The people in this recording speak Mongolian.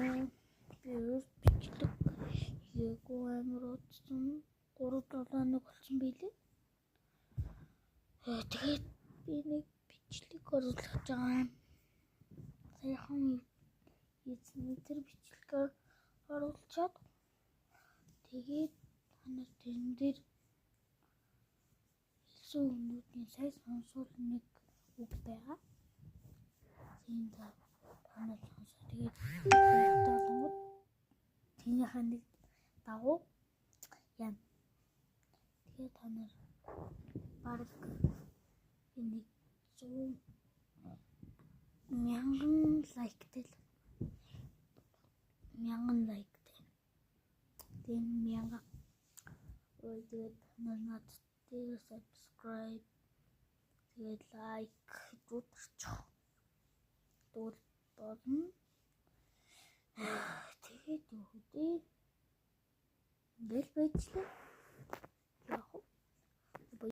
Би өөр бичлэг хийгээгүй амар удсан, 3 7 хоног болсон билээ. Тэгээд би нэг бичлэг оруулах гэж байгаа юм. Саяхан эзний тэр бичлэгээр оруулчаад тэгээд та нар тэрэн дээр хэлсэн үгнүүдийн сайн сонсвол нэг үг байгаа. Тийм, та нар сонсоо. Тэгээд болонгууд тэрнийхээ нэг дагуу яа. Тэгээд та нар бараг нэг 100 мянган like тай л, 1000 like тай. Тийм, 1000. Ой, тэгээд та нар надад дээр subscribe, тэгээд like дүүтэрчих. Тэгвэл болно. Тэгээд юу вэ? Ингээл байжлаа.